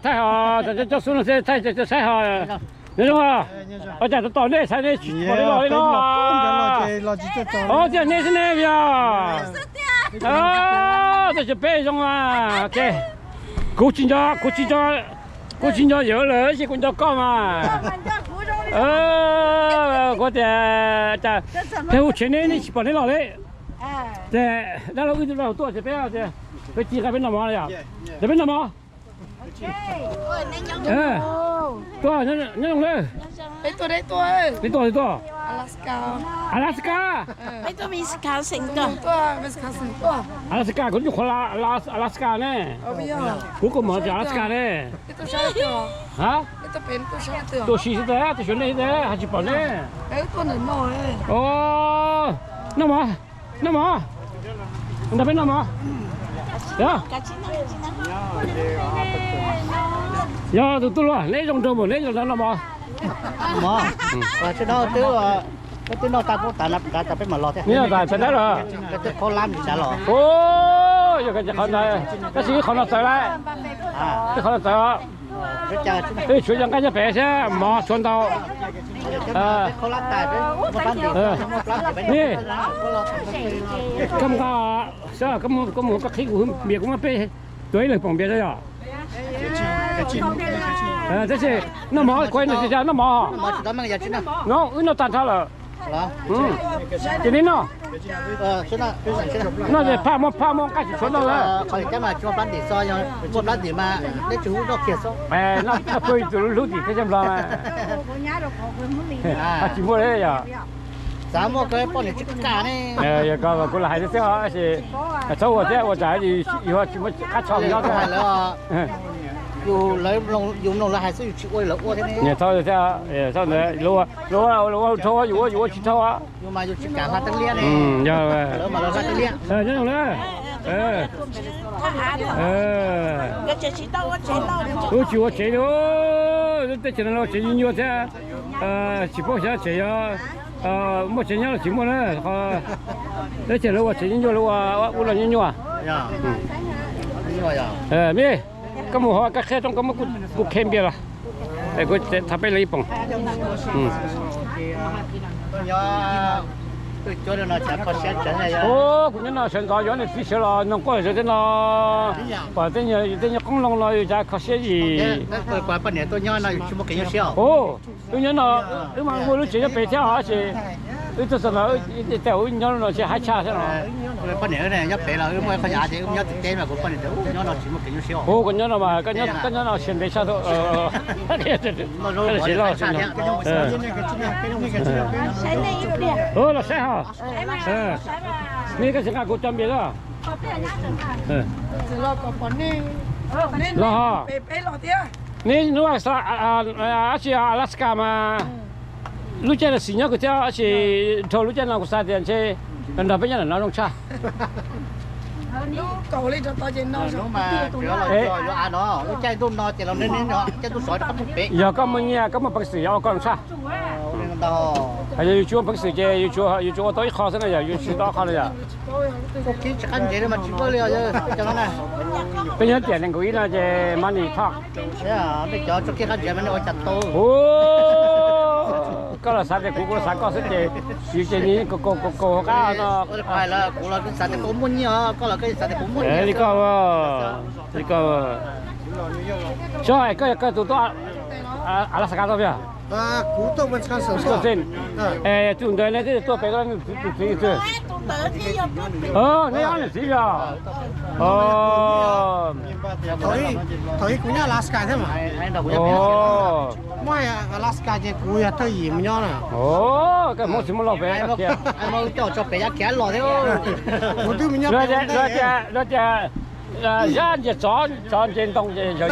Thaij hos, cov xub no xwb thaij cov saib hos. Nyob zoo, ua cas tos nej saib nej tsis pom nej los li no? Os, tiag nej xwb ne yog. Tsis peb zoo, kuv tsis nco, kuv tsis nco, kuv tsis nco yawg lawm, tab sis kuv nco koj mas. Kuv tias, cas peb hu tshev nej, nej tsis pom nej los li. Ces dab laug wb tuaj ces peb, peb ci nqa peb noj mov yom. Ces peb noj mov. Tuaj, nyob zoo na. Peb tuaj, peb tuaj, peb tuaj, peb tuaj Alaska. Alaska, kuv nyuam qhuav los Alaska ne. Kuv kuj mus Alaska ne. Ha? Tuaj si xwb tas, tuaj xyuas nej xwb tas, hais tsis pom nej. Noj mov, noj mov, nrog peb noj mov. Yog tus tub hluas neb zoo nraug npaum neb los nrog noj mov. Mov, tsis no twb, twb noj tag kuv tas na, tas peb mam los thiab. Neb noj tas peb dab los. Twb qhaub lab ntsis tas los. Yog qhov ntawd, tab sis wb qhov no txawv lawm. Wb qhov no txawv. Wb tshuav cov nqaij nyob pem thiab mov tshuav ntau. Ni, koj mus nqa, koj mus koj qhib kuv npias kuv muab peb tuav ib leeg poom npias yom. Tab sis noj mov kuv no tsis noj mov. No wb noj tag nrho lawm. Ces neb noj. Noj ces phaj muaj phaj muaj nqaij tsis tshuav noj lawm. Noj pw tus lub hlub tim teb chaws Nplog mas. Tsis muaj li yom. Xav muaj poj niam tsis kam ne. Yog ko kuv los hais xwb xwb os, tab sis txhob ua thiab, ua tsam yus tsis muaj qab tsho nyob thiab. Yus mloog lawv hais xwb, yus tsis ua lawv ua thiab ne. Txhob thiab, txhob ntawd, lawv ua dhau yus ua, yus ua tsis dhau. Yus mas yus tsis kam hla teeb liab ne. Yog, lawv mas lawv hla teeb liab. Nyob zoo na. Wb tsis ua tsev li, teb chaws no ua tsev nyuaj nyuaj thiab. Tsis paub xyov tsev yog muaj tsev nyob los tsis muaj na. Teb chaws lawv ua tsev nyuaj nyuaj, lawv ua ub los nyuaj nyuaj. Me, koj mus hov koj qhia rau koj muab kuv khe npias los. Kuv thav peb los ib poom. Kuv nyob no sawv ntxov yuav niam txiv sawv los noog quaj zom zaws thiab no. Pom tej nyuag qoob loo no yus cas kho siab zim. Wb nyob no, wb mas muaj lub tsev nyob pem thiab os, tab sis wb tuaj txog no, tej uas wb nyob no tsis hais tshaj thiab no. Kuv nyob no mas koj nyob no siav ntev tshaj. Los saib hos. Nej koj tsis nqa kuv cov npias los. Los hos. Nej hnub ab tsi Alaska mas lub caij no xis nyob kawg thiab, tab sis dhau lub caij no kuv xav tias ntshe nrog peb nyob ntawm no zoo tshaj. Yog koj muaj nyiaj koj muaj peev xwm yog ua koj zoo tshaj. Yog yus tsis muaj peev xwm ces yus tsuas ua tau ib qho xwb na, yog yus tsis tau ob qho na yom. Peb nyob tiam nees nkaum ib no ces money talk. Koj los xav tias kuv, kuv los xav koj xwb ces yus ces nyias kaus kaus kaus qab no. Li koj, li koj. Xyov hais koj yog koj tus tuaj Alaska tau yog? Tus ntawd ne twb tuaj pem tus txiv twg? Nej ob niam txiv yog? Thaum ub kuv nyob Alaska thiab mas. Muab Alaska ces kuv yog thawj yim mus nyob na. Koj Hmoob tsis muaj loj pem, kuv twb mus nyob pem. Tias zab ntsia tsov, tsov ntsia ntoo ces yog,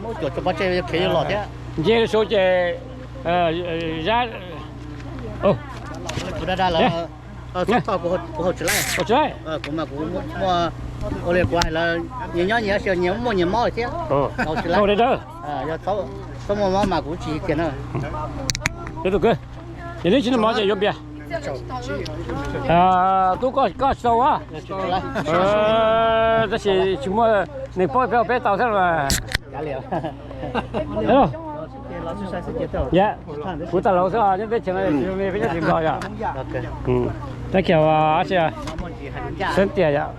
muab cuam tso pov tseg khiav yuav los thiab. Ntsia saud ces zab. Kuv da da lawm. Kuv haus tsis laij. Kuv mas kuv muaj, ua li kuv hais lawm, nyias nyob nyias, nyias muaj nyias mob lawm thiab. Haus tsis laij. Yog txhob muaj mob mas kuv tsis tiag na. Ces neb tsis noj mov ces yuav npias. Tub koj tsis tau a. Tab sis tsis muaj, Nws paub peb ua peb tau xwb mas. Hello. Ya, kuv tau laus xwb, nyob teb chaws no peb nyob tsis nplog yom. Thank you, sib tiag yom.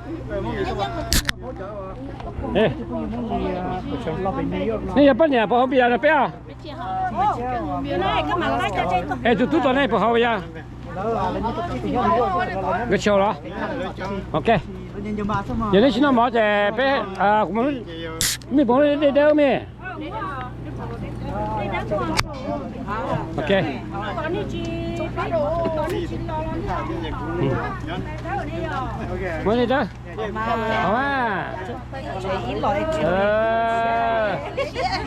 Nej yog poj niam puas haus npias no peb os? Es tus tub tom nej puas haus yom? Nkawd tsis haus los? Ok. Yog nej tsis noj mov ces peb, kuv, mej puas muaj dej dawb mej? Ok. Muaj dej dawb.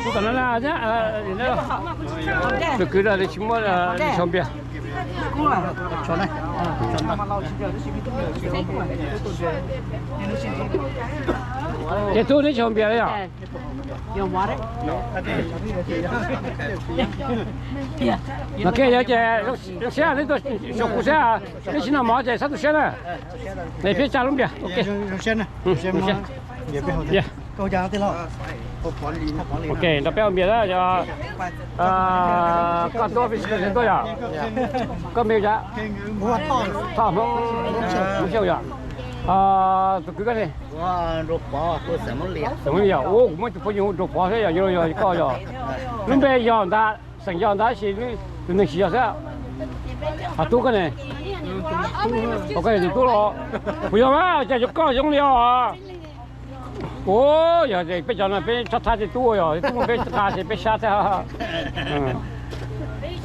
Tub tom no na, tus kwv no tsis muaj xyaum npias. Ces tub neb xyaum npias li yom? Ok, yog ces zoo siab neb tuaj xyaum kuv thiab, neb tsis noj mov ces txhob tu siab na. Peb tsa lub npias. Ok. Ok, nrog peb ua npias na. Koj tuaj physical tuaj yom? Koj npe cas? Thoj Hmoob Xyooj yom? Tus kwv koj ne? Xeem Hmoob Lias. Ua kuv muaj tus phooj ywg hu Nraug Pov thiab yom, yog koj yom? Lub npe yog ntag, xeem yog ntag tab sis tus neeg tsis yog xwb. Ho tub koj ne? Koj yog tus tub los? Kuv yog mas, cas yog koj zoo li os. Ua, yog peb cov no peb txhob thab tej tub yom, tub peb qa ces peb sab thiab.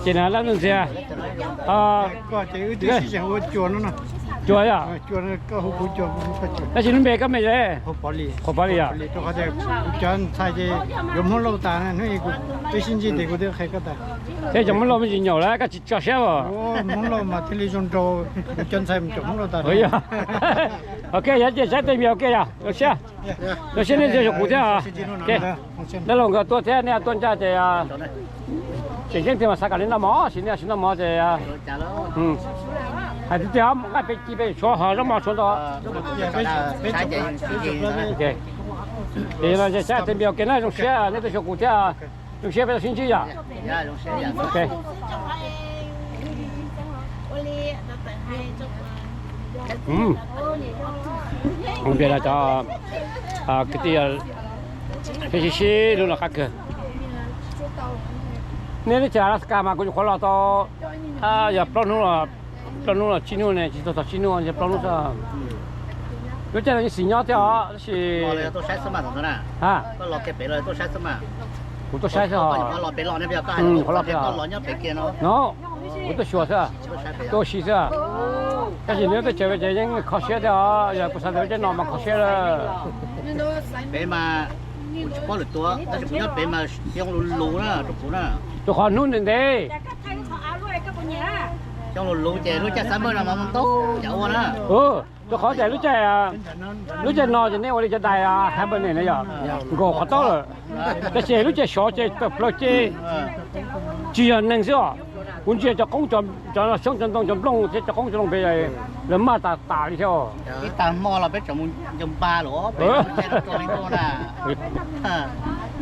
Ces na lab nuj ntxiag. Cua yom. Tab sis lub npe koj me le? Qhuas Pov Lis yom. Kuv cov ntxhais ces yuav Hmoob Lauj tas, hnub ib kuv twb sib ntsib ces kuv twb qhia koj tas. Thiab cov Hmoob Lauj me ntsis nyaum lawm koj tsis tso siab os. Hmoob Lauj mas thiaj li zoo nraug, kuv cov ntxhais mus caum Hmoob Lauj tas. Ok, yog ces saib tej me ok yog zoo siab. Zoo siab nej tuaj xyaum kuv thiab. Dab laug nkawd tuaj thiab, nej tuaj ncaj ces tseem ceeb tiag mas xav kom nej noj mov, sis nej tsis noj mov ces hais tiag tiag, nqaij peb ci peb tshuav ho zaub mov tshuav ntau. Ces saib tej me ok na, zoo siab nej tuaj xyaum kuv thiab, zoo siab peb tau sib ntsib yom. Ok. Ua npias no cov kwv tij, peb sib sib hlub no qab kawg. Nej teb chaws Alaska mas kuv nyuam qhuav los tau yog plaub hnub, plaub hnub los tsib hnub ne, tsis tau txog tsib hnub, plaub hnub xwb. Lub caij no yeej xis nyob thiab os, tab sis kuv tuaj saib xwb. No, kuv tuaj xyuas xwb, tuaj si xwb. Tab sis nyob teb chaws ces yeej kho siab thiab os, yog kuv xav tias lub caij no mas kho siab lawm. Pem mas kuv tsis paub lwm tus, tab sis kuv nyob pem mas xyoo lus lus na rau kuv na. Rau qhov hnub ntev ntev. Xyoo lus lus ces lub caij summer no mas ntau yam ua na. Rau qhov tias lub caij, lub caij no ces nej ua li cov dais Hibernate na yom, nkaum qhov taub lawm. Tab sis lub caij sov ces tawm plaws ces tsis yog neeg xwb os. Kuv ntsia cov qoob, cov xyoob cov ntoo cov nplooj thiab cov qoob cov loo pem lawv maj tas tas li thiab. Ib tag hmo los peb tseem mus nco npa lawm.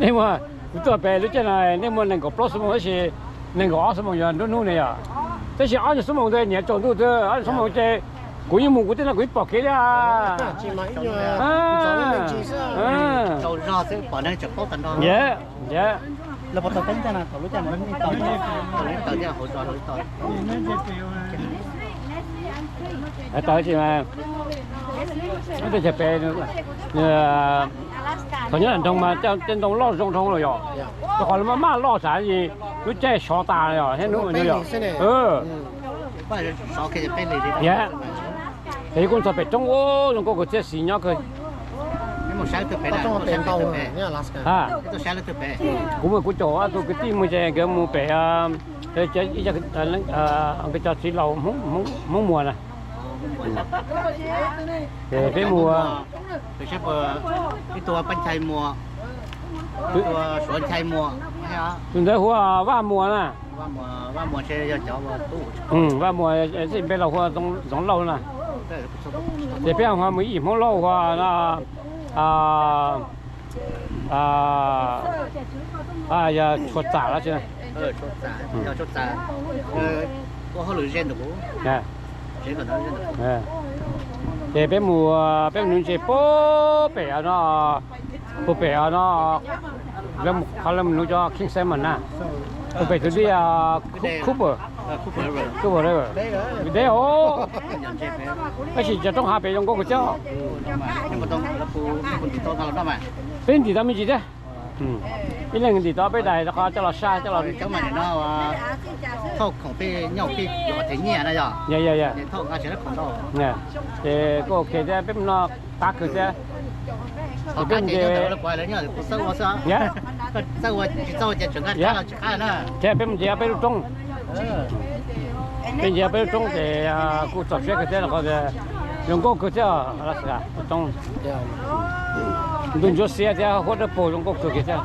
Nej muaj, kuv tuaj pem lub caij no nej muaj nees nkaum plaub xuab moos tab sis nees nkaum ob xuab moos yog nruab hnub ne yom. Tab sis ob nyuag xuab moos ntawd niam tsaus ntuj twb ob nyuag xuab moos ces kuv yeej mus kuv tej no kuv yeej pom kev li. Hais tau tsis mas, lub teb chaws pem, thaum nyob nram nroog mas tej ntoo loj zoo dhau lawm yom. Rau qhov lawv maj maj loj tas li, lub caij sov tas yom, thiab hnub yom. Yog, ces kuj txog pem roob ua zoo nkauj kawg thiab xis nyob kawg. Kuv mus kuv caum ob tug kwv tij mus ces nkawd mus pem, nkawd cov txiv laus Hmoob Muas na. Peb mus, ib tug Paj Nchai Muas, ib tug Suav Nchai Muas, tus ntawd hu ua Vaj Muas na. Vaj Muas, txij npe laus hu ua Ntxoov Lauj na. Ces peb ho mus ib yim Hmoob Lauj hu ua, Yog tshuav txam los tsis? Ces peb mus, peb mus nuv ntses puag pem no, puag pem no, qhov lawv mus nuv cov king salmon na, puag pem tus dej Cooper, Cooper River deb os. Tab sis cov roob hav pem zoo nkauj kawg thiab. Peb ntim tau me ntsis thiab. Ib leeg ntim tau peb daim rau qhov coj los saj coj los. Ces kuj ok thiab, peb mus no qab kawg thiab. Ces peb mus ces, thiab peb mus nce peb lub roob. Peb nce peb lub roob ces kuj txaus siab kawg thiab, rau qhov tias zoo nkauj kawg thiab, lub roob ntuj ntsuab xiab thiab huab dawb paug zoo nkauj kawg kiag thiab.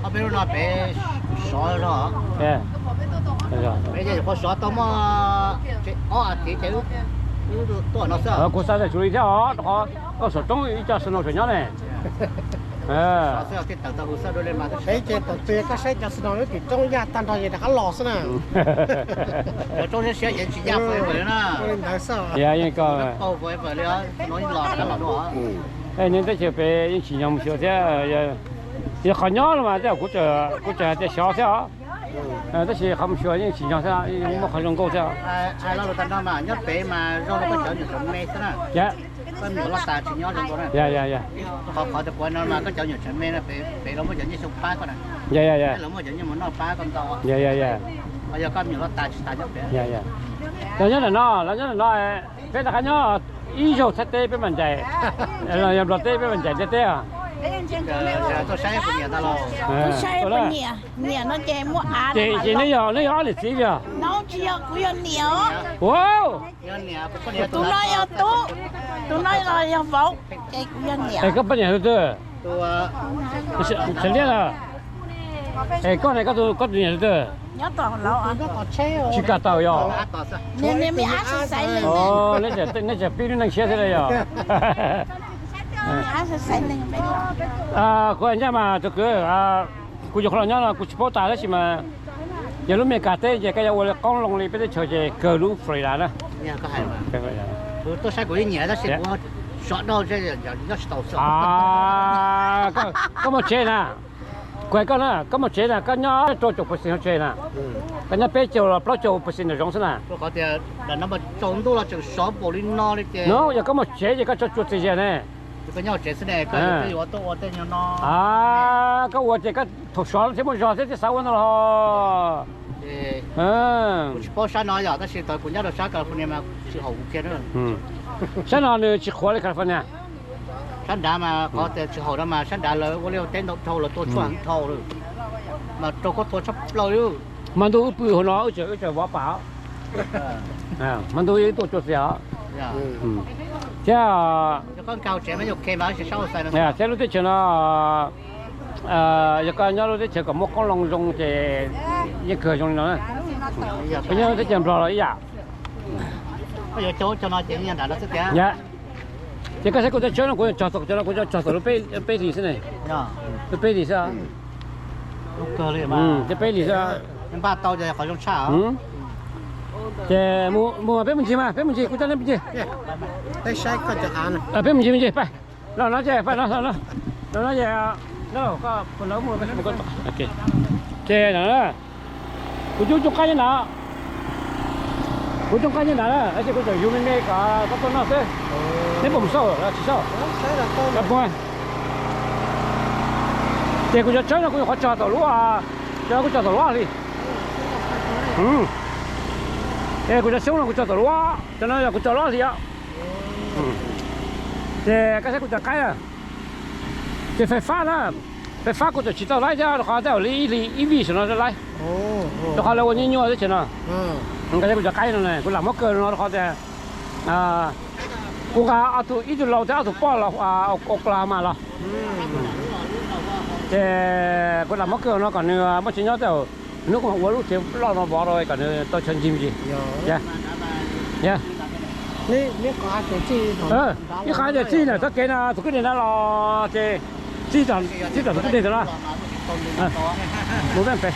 Peb lub no peb sov, peb sov tau muaj ob as thiv ces wb tuaj no xwb. Kuv xav tias tsum li thiab os, rau qhov koj saum roob ib co snow tseem nyob ne. Peb ces thaum twg koj saib cov snow lub tim roob yaj tag nrho ces rov qab los xwb na. Cov roob siab siab ces tsis yaj forever li na. Ua li ntawd xwb. Forever li, no los rov qab los dua. Nyob teb chaws pem yeej tsim nyog mus xyuas thiab. Yog qhov nyob no mas tej zaum kuv tseem hais tias xyov thiab os. Tab sis qhov mus xyuas yeej tsim nyog thiab, yeej muaj qhov zoo nkauj thiab. Hais lo lus tag nrho mas nyob pem mas zoo rau koj cov nyuam tsev me xwb na. Koj me nyuam loj tas tsis nyob zoo nkauj na. Qhov, qhov tias kuv no mas koj cov nyuam tsev me no pem los muaj cov nyiaj xyoo pab koj na. Los muaj cov nyiaj mov noj pab koj ntau. Yog koj me nyuam loj tas tsis tas nyob pem. Los nyob ntawm no, los nyob ntawm no, peb rov qab nyob ib zaug Thaib teb peb mam ncaim, los yog Nplog teb peb mam ncaim ntiaj teb os. Tuaj saib kuv niam ntag los. Tuaj saib kuv niam, niam no ces muaj av. Ces neb yog, neb yog ob niam txiv li os? No tsis yog, kuv yog niam os. Ua, tus no yog tub, tus no los yog vauv, ces kuv yog niam. Es koj poj niam tus twg? Xeem Liab los? Es koj ne, koj tus niam tus twg? Tsis kam tawm yog? Neb tseem pib lub neej siab thiab yog? Kuv hais ncaj mas tus kwv, kuv yuav qhov los nyob no kuv tsis paub tas tab sis mas yog lub Meskas teb ces koj yuav ua li qoob loo li peb teb chaws ces kawg lub Florida na. Koj muaj tsev na, kuv hais koj na, koj muaj tsev na, koj nyob rau caum percent hauv tsev na, koj nyob peb caug los plaub caug percent nram zoov xwb na. No yog koj muaj tsev ces koj tso tsua txias zias ne. Koj ua ces koj thaum sov thiaj muaj zog thiab thiaj xav ua no los? Sab no nws tsis qhuav li California. Sab nrad mas qhov tias tsis haum no mas sab nrad lawv ua liaj ua teb ntau dhau, lawv tua tshuaj heev dhau lawm, mas rau koj tua tshaj plaws li. Hmo ntuj wb pw hauv no wb tseem, wb tseem vov pam os. Hmo ntuj wb tuaj tsua txias os. Thiab, thiab lub teb chaws no, yog koj nyob lub teb chaws kom muaj qoob loo zoo ces yeej kawg zoo li no. Koj nyob lub teb chaws Nplog los ib yam. Ces koj saib kuv cov tshawb no kuv cog txog cov no kuv cog txog lub peb hlis xwb ne. Lub peb hlis xwb. Cov peb hlis xwb. Ces mus, peb mus ncig mas, peb mus ncig, kuv coj nej mus ncig. Peb mus ncig, mus ncig, pab. Los no ces, pab, los no ces, ces no, kuv coob coob qab nyob nrad. Kuv coob qab nyob nrad, tab sis kuv tseem yug me me kom koj tuaj noj xwb. Neb puas mus xauj los tsis xauj? Ces kuv cov tshawb no kuv nyuam qhuav tso thaum lub, cov no kuv tso thaum lub ob hlis. Es kuv cov xyoob no kuv tso thaum lub, cov no yog kuv tso lub ob hlis os. Ces koj saib kuv cov qaib na, ces fais fab na, fais fab kuv tseem tsis tau laib thiab rau qhov tej zaum li ib hlis ib vij saum no laib, rau qhov lawv ua nyuaj nyuaj teb chaws no. Koj saib kuv cov qaib no, kuv lam muab kaw no rau qhov tias kuv nqa ob tug, ib tug laus thiab ob tug poj los Oklahoma los. Ces kuv lam muab kaw no kom nws muaj tsev nyob tej zaum hnub kuv mam ua lub tsev loj no vov rau kom nws tau chaw ncig me ntsis. Ib qho tias txij na txoj kev no tus kwj deg na los ces txij, txij tom tus kwj deg ntawd los mus pem.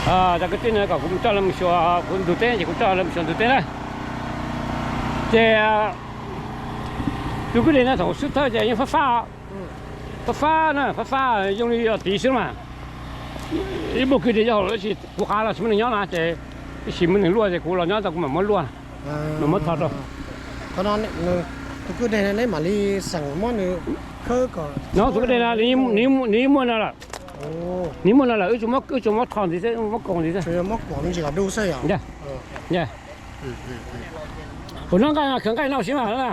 Cov kwv tij no kom kuv coj lawv mus xyuas kuv ntug teb ces kuv coj lawv mus xyuas ntug teb na. Ces tus kwj deg no thaum xub thawj ces yeej fab fab, fab fab na, fab fab zoo li yog tid xwb mas. Ib puag kwj deg yog hauv lawm tab sis kuv qab los tsis muaj neeg nyob na ces ib sim muaj neeg luaj ces kuv los nyob tau kuv mam muab luaj, mam muab tho rau. Tus kwj deg neb mam li xeem muab nws khawb kom no tus kwj deg no nws yeej muaj no lawm. Nws muaj no lawm, wb tsuas muab tho ntxiv xwb, muab kaus ntxiv xwb. Kuv noj nqaij, khawv nqaij noj siab mas na.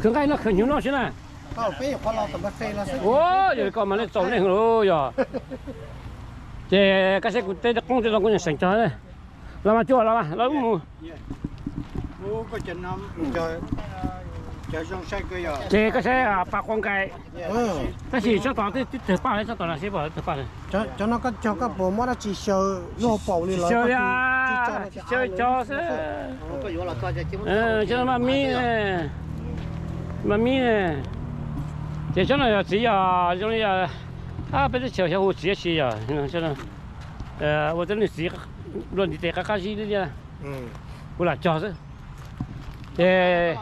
Khawv nqaij noj khawv hnyuv noj siab na. Ua yog li koj mas nej txaus neeg lawm yog. Ces koj saib kuv tej qoob tej loo kuv yeej xeem cog. Los mas cuaj los mas los mus. Ces koj saib pas quav nqaij. Tab sis tsob tod twb tawg paj, tsob tod na seb puas tawg paj. Cov no koj cog koj puas muab dab tsi xyaw lub hauv paus li los? Xyaw, tsis xyaw, cog xwb. Cov no mas mib, mas mib. Ces tsob no yog txiv yog zoo li yog peb teb chaws xyov hu txiv dab tsi yog. Ua tej nws txiv luaj ntiv tes qab qab zib li li. Kuv lam cog xwb. Ces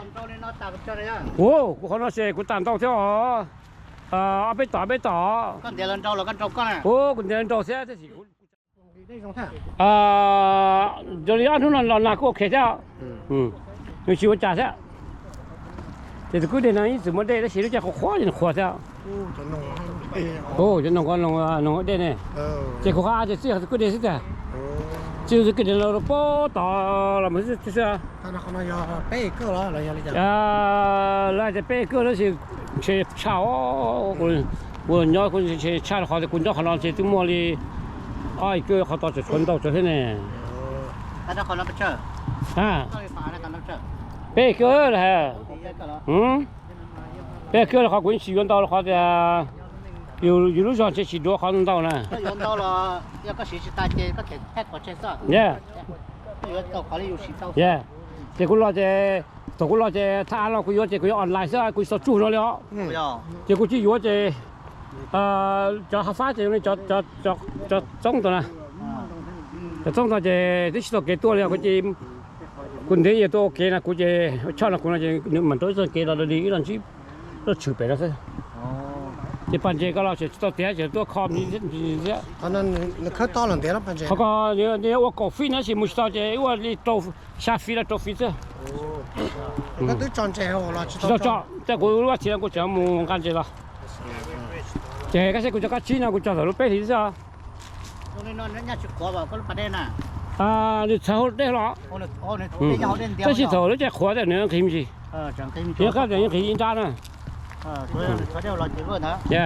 kuv qhov no ces kuv tas ntau thiab os. Ob peb tom, ob peb tom. Kuv ntiav los nrau thiab tab sis zoo li ob hnub no los nag kuj ok thiab. Nws tsis ua cas thiab. Ces tus kwj deg no ib txwm muaj dej tab sis lub caij qhuav qhuav ces nws qhuav thiab. Cov noog, noog dej ne. Ces kuv qhov av ces txij tus kwj deg xwb tiag. Txij tus kwj deg no rau pem tod los mus xwb xwb. Lawv hais tias peb acre tab sis ntshe tshaj, kuv nyob kuv ntshe tshaj rau qhov tias kuv nyob qhov no ntshe twb muaj li ob acre, qhov tod tseem tshuav ntau tsawv thiab ne. Peb acre lawm. Peb acre rau qhov kuv yeej tsis yuav ntau rau qhov tias yus lub zog ntshe tsis duav qhov ntau na. Ces kuv los ces, thaum kuv los ces thaj av no kuv yuav ces kuv yuav online xwb, kuv tsis tau tsuj no li os. Ces kuv tsis yuav ces cov hav fab ces zoo li cov txoob tod na. Cov txoob tod ces twb tsis tau kev tuaj li os, kuv ces kuv ntev yog tuaj ua kev no kuv ces choj no kuv no ces nws mam rau ib txoj kev los li ib los ntsib lub tshwm pem no xwb. Ces pas ntses ko los tseem tsis tau tiav ces tuaj kho thiab. Qhov ko ua kaum feet na tab sis mus tsis tau ces ua li rau, xya feet los rau feet xwb. Tsis tau tso, tej kuv lub vaj txiv no kuv tseem mus nqa ntses los. Ces koj saib kuv cov kab tsib no kuv cog thaum lub peb hlis xwb. Nws txhawv hauv dej los, tab sis thaum lub caij qhuav tej nws nqhis me ntsis. Yog koj tias nqhis ib nrab na.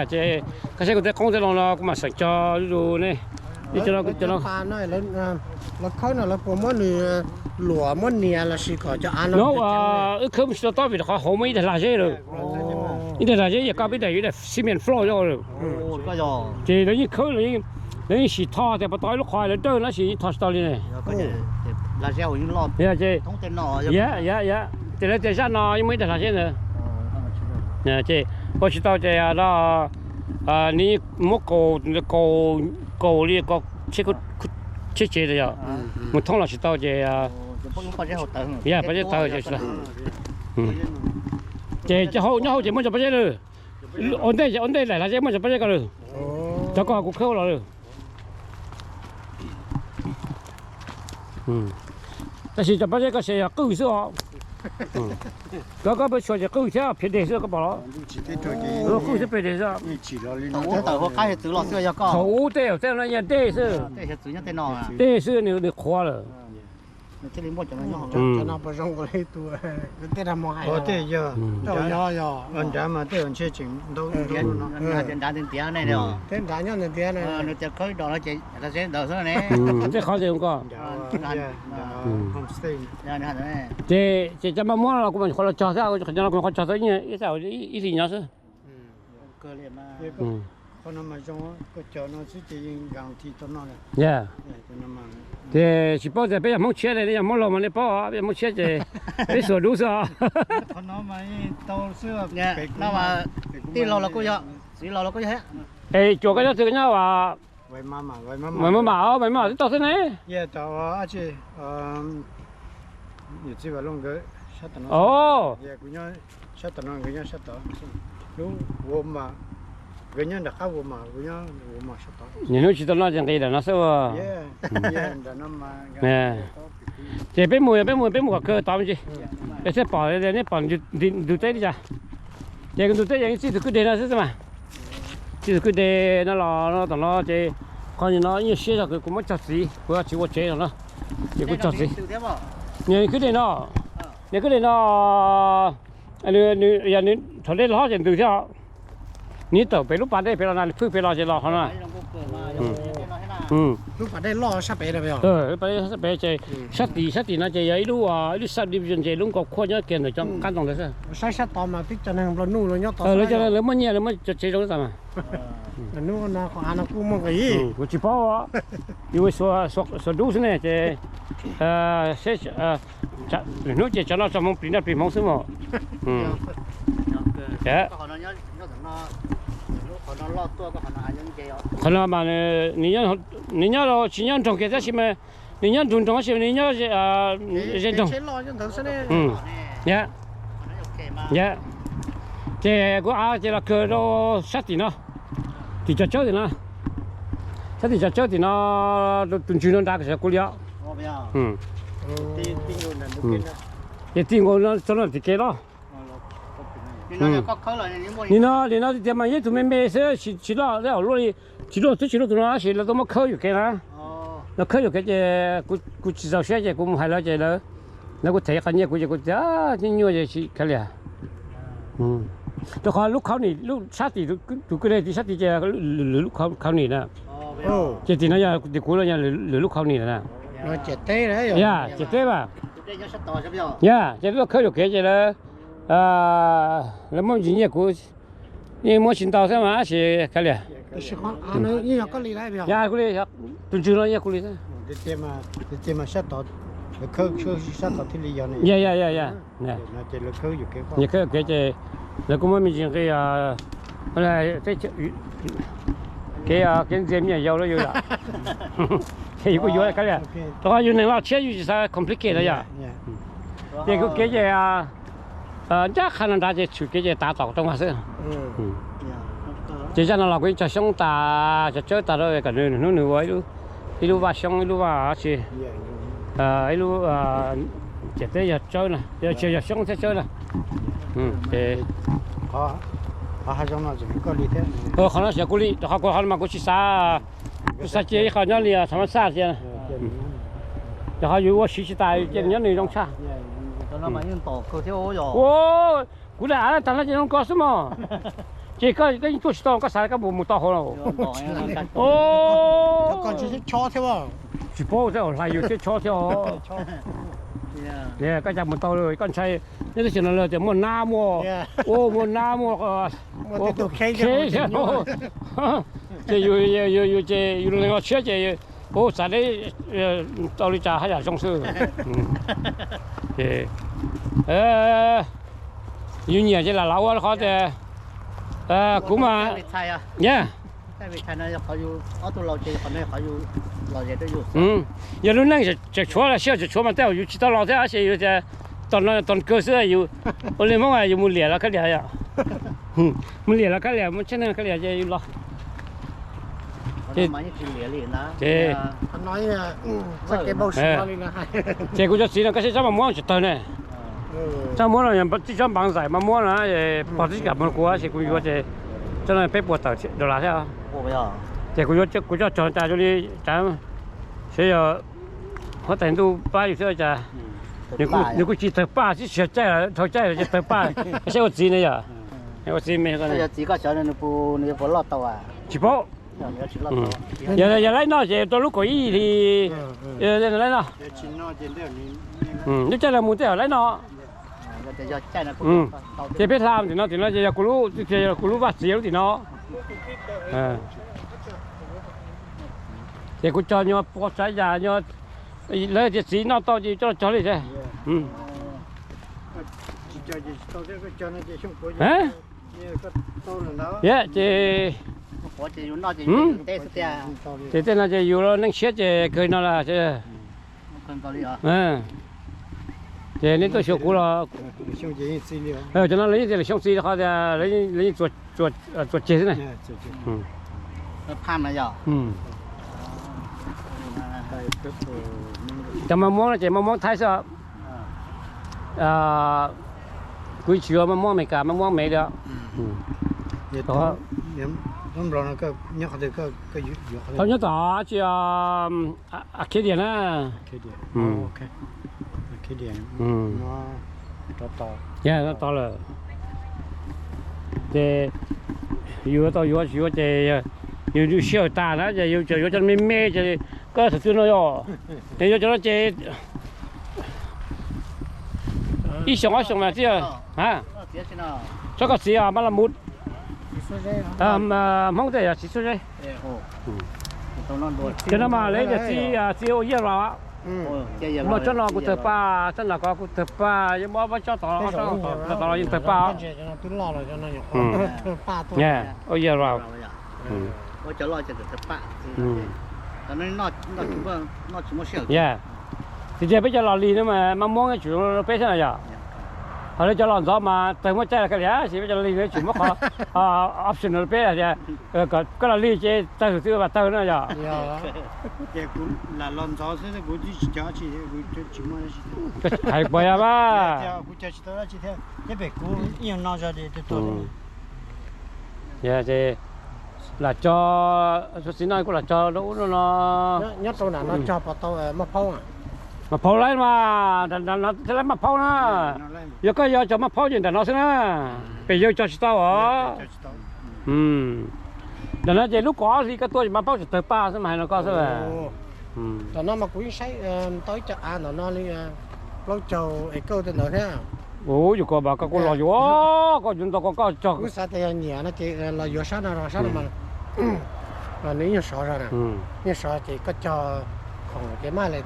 Ces koj saib kuv tej qoob tej loo no kuv mam xeem cog zuj zus ne. Ib co no, lawv khawb no lawv puas muab nws luam muab nias los sis kom cov av no? No, wb khawb mus tsis tau tob vim qhov hauv muaj ib daim lag zeb lawm. Ib daim lag zeb yam koj peb daim, ib daim cement floor lawm. Ces lawv yeej khawb, lawv yeej sim tho tias puas tau ib lub qhov lawv dawj no tab sis yeej tho tsis tau li ne. Yog ces, yam, yam, yam, ces lawv tias zaj no yeej muaj ib daim lag zeb ntawd. Ces ua tsis tau ces no, nws muab kaus, kaus li tsheb tsev yog mus thoob los tsis tau ces, yog pob zeb tawg ces tsis tau. Ces cov hauv, nyob hauv ces muaj cov pob zeb lawm. Ua ntej, ua ntej daim lag zeb muaj cov pob zeb ko lawm. Cov ko kuv khawb los lawm. Tab sis cov pob zeb ko ces yog qwj xwb os. Koj, koj peb tshua ces qwj thiab phiv deg xwb koj pom los. Qwj thiab phiv deg xwb. Thaum ub tej zaum tej no yog dej xwb. Dej xwb, nws qhuav lawm. Tej qhov ces ko. Ces, ces cov maj muab los kuv mam qhuav los cog xwb, qhov no kuv qhuav cog tau ib hlis nyob xwb. Qhov no mas zoo, koj cog no xwb ces yeej guarantee tau noj lawm. Ya. Ces tsis paub tias peb yog Hmoob tshiab ne, nej yog Hmoob laug mas nej paub, peb yog Hmoob tshiab ces peb xuas dub xwb os. Tij laug los kuj yog, txiv laus los kuj yog. Es cuas koj nyob twg, koj nyob Vais Maj Mam, Vais Maj Mam twb tau xwb ne. Os, niaj hnub tsis tau noj ces nqis ntawm no xwb ua. Ces peb mus, peb mus, peb mus kom kawg tod me ntsis, peb thiaj pom, neb pom ntug teb li cas. Ces ntug teb yeej txij tus kwj deg no xwb mas. Txij tus kwj deg no los no tom no ces qhov no nyuaj siab zog, kuv muab cog txiv, kuv tsis ua tsev los no, ces kuv cog txiv. Niag kwj deg no, niag kwj deg no, yog nws thaum dej los ces ntws thiab. Nws tawm pem lub pas dej pem los na, nws phwj pem los ces los qhov no. Lub pas dej sab pem ces sab tim, sab tim no ces yog ib lub, ib lub subdivision ces lub nkaus khuaj nyob kiag ntawm cov qab ntoo ntawd xwb. Saib sab tod mas twb cov neeg nplua nuj los nyob tod, lawv cov, lawv muaj nyiaj, lawv muaj tsev zoo xwb mas. Kuv tsis paub, yus xuas dub xwb ne ces, lwm hnub ces tsov noj txoj hmoov plis noj plis hmoov xwb mas. Qhov no mas nws nyob, tsis nyob nroog kiag tab sis mas nws nyob nroog nroog tab sis nws nyob ze nroog. Ces kuv av ces los kawg rau sab tim no, tim cov tsawb tim no, sab tim cov tsawb tim no, tus ntswg no nrad kuv li os. Ces tij nkaus no txog no tim kev los. Nim no, nim no tias mas yeej tus me me xwb, tsis loj, luaj li, tsis luaj twb tsis luaj tus no tab sis lawv tuaj muab khawb yuam kev na. Lawv khawb yuam kev ces kuv tsis txaus siab ces kuv mus hais lawv ces lawv kuj them qhov nyiaj kuv ces kuv tias nyuaj nyuaj ces tsis kav liam. Rau qhov lub khau nim, lub sab tim, tus kwj deg tim sab tid ces lwm lub khau nim na. Ces tim no yog tim kuv los yog lwm lub khau nim na. Yog ciam teb mas. Yog ces lawv tuaj khawb yuam kev ces lawv, lawv muab me ntsis nyiaj kuv, yeej muab tsis ntau xwb mas tab sis kav liam. Yog kuv li, tus ntswg no yog kuv li xwb. Yog, yog, yog, yog. Nyiaj khawb yuam kev ces lawv kuj muab me ntsis nqi, kev, kev ntxias me nyuam yaus rau yus yom. Ces yus kuj yuav kav liam, rau qhov yus neeg los tshiab yus tsis xav complicate na yom. Ces kuv kev ces ncaj qha no nrad ces tshwm kev ces tav tom roob hav xwb. Ces zaj no los kuv yeej cog xyoob tas, cog tsawb tas rau kom nws hnub nws ua ib lub vaj xyoob, ib lub vaj tsi, ib lub, ciam teb yog tsawb na, yog, tsis yog xyoob thiab tsawb na. Ces qhov no xyov kuv li, rau qhov kuv qhov no mas kuv tsis xav, kuv xav cia ib qho nyob li thaum ma xaj thiab. Rau qhov yus ua siv tsis tas, cia nyob nws zoo tshaj. Kuv daim av tag no ces zoo ko xwb mog. Ces koj, koj yeej tuaj tsis tau, koj xav koj mus, mus tau hauv los. Tsis paub thiab, hlais yus thiab chob thiab os. Koj cas mus tau, koj ntshai nyob teb chaws no lawv tias muaj nab muaj, muaj nab muaj, ces yus, yus ces yus leeg los tshiab ces ua txav deb tau li cas haj yam zoo xwb. Ces yus nyiam ces lam los ua qhov tias kuv mas, yog lub neej tseem tshuav, sij hawm tseem tshuav mas tej zaum yus tsis tau los thiab tab sis yus tias tos no tos kawg xwb, yus ua li Hmoob yus mus liam los kab liam yom. Mus liam los kab liam, mus tsheb neeg kab liam ces yus los. Ces ces kuv cov txiv no koj saib tsob mas muab tsis tawg ne. Tsob muab no tib tsob npav zaim mas muab no, pog tib kam mus kuv ces kuv yuav ces tsob no peb puas tawm dollar thiab. Ces kuv yuav, kuv coj tso cas zoo li cas, xyov yog huab tais ntuj pab yus xwb cas. Nws kuj tsis tawg paj, tsis tsis caij, dhau caij ces tawg paj. Saib ua txiv ne yom. Ua txiv me, txiv koj xyov nws puas loj tau. Tsis paub. Yog laib noj ces rau lub kaum ib hli, laib noj. Lub caij los mus tej zaum laib noj. Ces peb hla tim no, tim no ces yog kuv lub, yog kuv lub vaj txiv lub tim no. Ces kuv cog nyuag pua tsav yam nyuag, lawv tias txiv noj tau ces coj los cog li thiab. Yog ces, ces tej no ces yus neej siab ces kawg no lawm. Ces nej tuaj xyuas kuv los, cov no lawv yeej tias lwm xyoo txi qhov tias lawv yeej txuas ceg xwb na. Cov maj muab no ces maj muab Thaib xwb. Kuv tsis yuav maj muab Amelikas, maj muab Mev li. Thaum nyob tom tsis Arcadia na. Yog, to lawm. Ces yus tau yuav tsis yuav ces yus siab tag na ces yus tseem yuav cov me me ces koj thaum twg no yog, ces yuav cov no ces ib xyoos ob xyoos mas txij. Tsob koj txiv mas la mus, Hmoob tej yog txiv xuab zeb. Cov no mas lawv tias txiv, txiv ua year round. Muaj tsob no kuj tawg paj, tsob no ko kuj tawg paj, yeej muaj ob peb tsob tod, tsob no tod los yeej tawg paj. Ua year round. Yog, tiag tiag peb cov los lig no mas maj muab tsum peb xwb na yog. Ho lawv cov los ntxov mas tawg muaj caij los kawg li, tab sis peb cov los lig no tsum muab qhov option rau peb hais tias koj los lig ces tawg thaum twg mas tawg na yog. Hais puas yog mas. Yog ces lam cog, txiv no kuj lam cog rau ub no no. Nyob rau nram no cog puas tau maj phaub? Maj phaub laib mas, nram no thiaj laib maj phaub na. Yog koj yuav cog maj phaub ces nram no xwb na, pem yawg cog tsis tau os. Nram no ces lub kaum ob hlis koj tuaj ces maj phaub tseem tawg paj xwb mas hais no koj xwb. Tam no mas kuv yeej saib tau ib co av ntawm no li plaub caug es kauj tej ntawd thiab. Ua yus ko mas koj kuj los yuav, koj yuav ntau ko koj cog. Kuv xav tias yog nyiam no ces los yuav sab no, sab no mas nws ib nyuag sov zog na, ib nyuag sov ces koj cog khoom ces mas li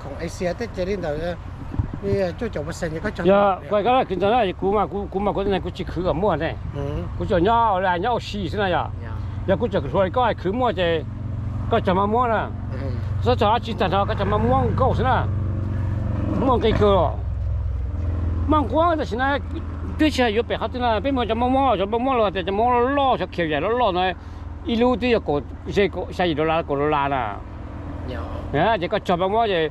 khoom Asia tej ces li ntawd li cuaj caum percent ces koj cog. Yog koj khwv ntawd na, kuv mas kuv, kuv mas kuv kuv tsis khwv kom muaj ne, kuv tsuas nyob ua li nyob ua si xwb na yog. Yog kuv tseem hluas li koj khwv muaj ces koj cog maj muab na. Txhob cog dab tsi tag nrho, koj cog maj muab nkauj xwb na. Muaj nqi kawg los. Maj nquab tam sim no twb tsis hais yuav pem qhov twg na, peb mus cov maj muab, cov maj muab los tias cov maj muab loj loj, cov khiav yaim loj loj no, ib lub twb yog kaum, ze xya yim dollar, kaum dollar na. Ces koj cog maj muab ces,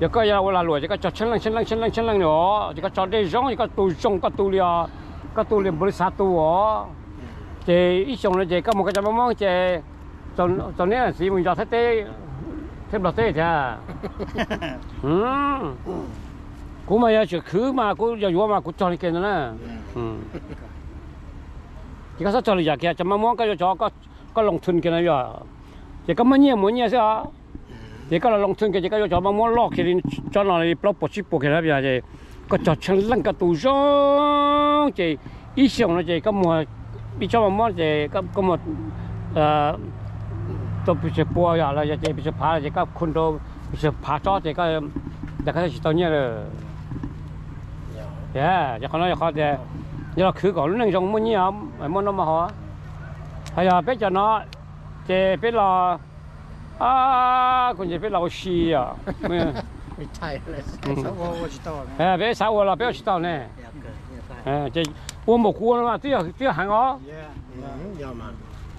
yog koj yuav ua lag luam ces koj cog tshee leej tshee leej tshee leej tshee leej os, ces koj tso dej zoo ces koj tu zoo koj tu li os, koj tu li npaum li xav tu os. Ces ib xyoos no ces koj mus koj cov maj muab ces txaus niam txiv mus yos Thaib teb thiab Nplog teb thiab. Kuv mas yog tseem khwv mas kuv yog yuav mas kuv cog li kiag ntawd na. Ces koj txhob cog lwm yam kiag, cov maj muab koj yuav cov koj loo thwm kiag no yog, ces koj muaj nyiaj muaj nyiaj xwb os. Ces koj los loo thwm kiag ces koj yuav cov maj muab loj kiag li tsob no li plaub puas tsib puas kiag na yog, ces koj cog tshee leej koj tu zoo ces ib xyoos no ces koj muag ib tsob maj muab ces koj muag tau pes tsawg pua yog los yog ces pes tsawg phav los ces koj khu rau pes tsawg phav tsob ces koj, cas koj thiaj tsis tau nyiaj lawm. Ces qhov no yog qhov tias yog los khwv kom lub neej zoo muaj nyiaj, muaj noj muaj haus. Ho yog peb cov no ces peb los, kuv ntshe peb los ua si os. Peb xav ua los peb ua tsis tau ne. Ces ua npaum kuv ua no mas twb yog heev os.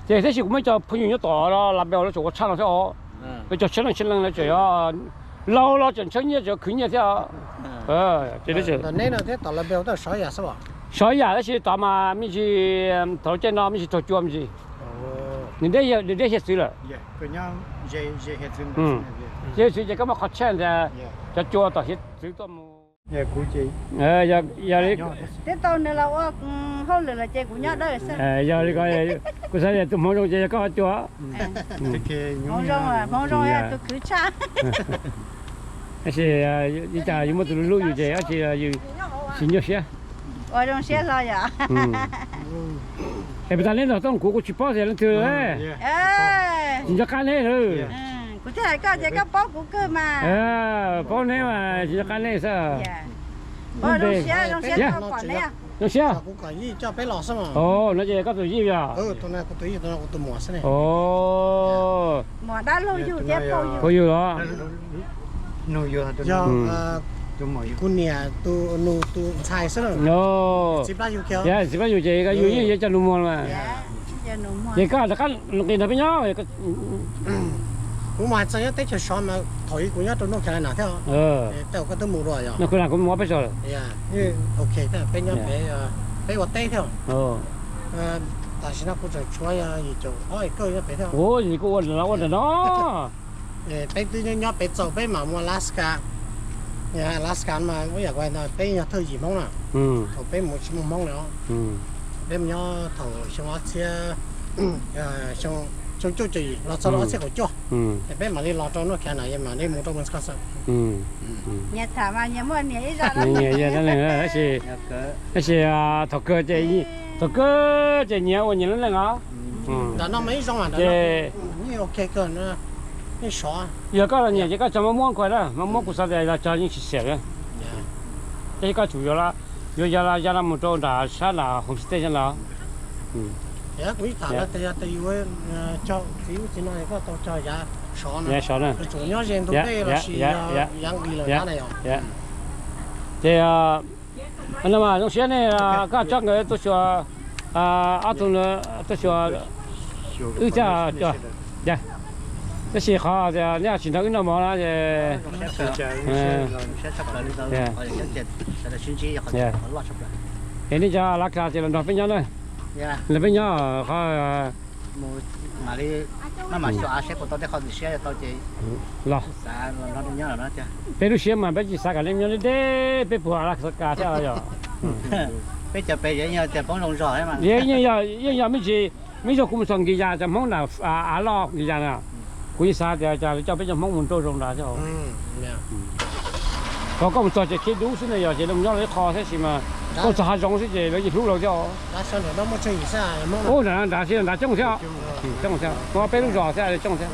Ces tab sis kuv muaj cov phooj ywg nyob tom Las Vegas lawv tseem ua tshaj no thiab os. Lawv cog tshee leej tshee leej lawv tseem, laus los tseem ntshaw nyiaj tseem khwv nyiaj thiab. Sov ib yam tab sis tod mas me ntsis, thaum lub caij no me ntsis raug cua me ntsis. Nws deb hiav txwv lawm. Ces txwv ces koj muaj qhov tshaj tias cov cua tom hiav txwv tuaj mus. Yog li, tib tau nws los ua hauj lwm los ces kuv nyob dawb xwb. Yog li ko, kuv xav tias tus hmoov zoo ces yog koj cua. Hmoov zoo, hmoov zoo tus khwv tshaj. Tab sis ib cas yus muaj tus hlub yus ces tab sis yus tsis nyuaj siab. Ua zoo siab hlo yom. Es puas tas neb nrog tooj kuv, kuv tsis paub tias leej twg. Tsis nco qab neb lawm. Kuv thiaj hais koj ces koj paub kuv kawg mas. Paub neb mas tsis nco qab neb xwb. Zoo siab, zoo siab. Zoo siab. No ces koj tus yij yog? Phooj ywg los? Kuv niam tus nus tus ntxhais xwb. Txiv plab yug kiag, txiv plab yug ces yus yeej yog cov nus muag mas. Ces koj rov qab nqis nrog peb nyob. Kuv mas hais txog nyob teb chaws Sov mas thaum ub kuv nyob rau North Carolina thiab. Tej zaum koj twb mus dua yom? Kuv mus peb zaug. Ok, peb nyob peb, peb ua teb thiab. Tam sim no kuv tseem tshuav yim caum ob yim kawj nyob pem thiab. Yim kuj ua ntawm no, ua ntawm no. Peb twb nyob pem txaus peb mam mus Alaska. Alaska mas ua yam kuv hais ntawd peb yog thawj yim Hmoob na. Thaum peb mus tsis muaj Hmoob li os. Peb mus nyob thaum xyoo ob txhiab, xyoo cuaj caum yim los txog rau ob txhiab kaum cuaj, es peb mam li los rau North Carolina, mam li mus rau Wisconsin. Nyias tham mas nyias muaj nyias ib zaj dab neeg. Tab sis thaum kawg ces, thaum kawg ces nyias ua nyias lub neej os. Ces yog koj los nyiam ces koj tso maj muab kuv na, maj muab kuv xav tias los tso yeej tsis xiam na. Ces koj tsum yuav, yuav yav no mus rau nram sab nram homestay no. Yav Sov na. Ces no mas zoo siab nej, koj tso nkawd tuaj xyuas, ob tug tuaj xyuas wb thiab. Tab sis qhov tias nej tsis nrog wb noj mov na ces, es nej cov Alaska ces los nrog peb nyob na. Los peb nyob qhov los. Peb lub siab mas peb tsis xav kom nej nyob deb deb, peb puag Alaska thiab yom. Peb cov pem yeej yog me ntsis, me ntsis kuv mus txog Nkiyas cov Hmoob nram av loj Nkiyas na, kuv yeej xav tias cas lawv coj peb cov Hmoob mus nrauj zoo nrad thiab. Thaum koj mus txog ces khib dub xwb na, yog ces lawv mus nyob lawv ib qho thiab, tab sis mas koj txog hav zoov xwb ces lawv yeej hlub lawv thiab. Ub, nrad, nrad, nrad coob thiab, coob thiab, muaj peb lub zos thiab coob thiab.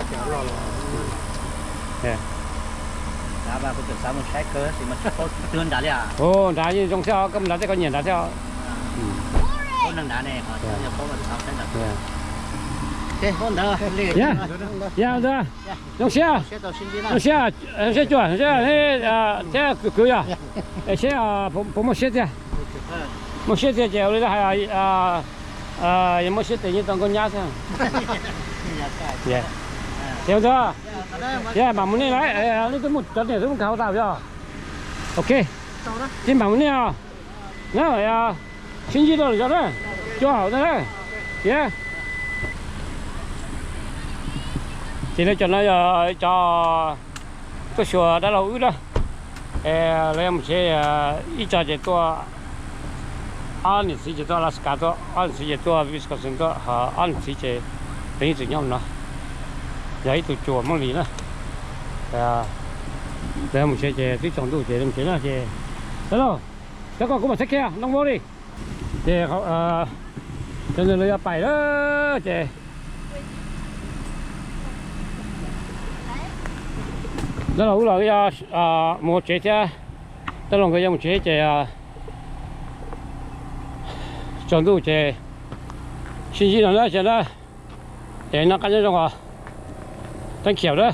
Ub, nrad yeej zoo thiab, koj mus nrad tej koj nyiam nrad thiab. Yog ntawd, zoo siab, zoo siab, zoo siab cuag, zoo siab thiab kwv kwv yog, seb puas muaj siab tiag. Muaj siab tiag ces ua li hais, yog muaj siab tiag yeej tau nkauj nyab thiab. Ces ntawd, mam mus nej lawm, nej twb muaj cov niam twb muaj kawg hauv tas yog. Ok, ces mam mus nej os. Na, sib ntsib dua lwm zaus na, cuag hauv na. Ces, ces lawv cov no yog cov tuaj xyuas dab laug wb na. Lawv yuav mus tsev, ib co ces tuaj, ob niam txiv ces tuaj Alaska tuaj, ob niam txiv ces tuaj Wisconsin tuaj, ho ob niam txiv ces lawv yeej tseem nyob no. Yog ib tug cuas Hmoob Lis na. Lawv mus tsev ces twb tsaus ntuj ces lawv mus tsev na ces, dab laug, cov ko kuv mam txhais kiag no ua li. Ces cov ntawd lawv yuav pais lawm ces dab laug wb los yog mus tsev thiab, dab laug nkawd yuav mus tsev ces tsaus ntuj ces sib ntsib no na ces na. Es noj qab nyob zoo os. Thank you na.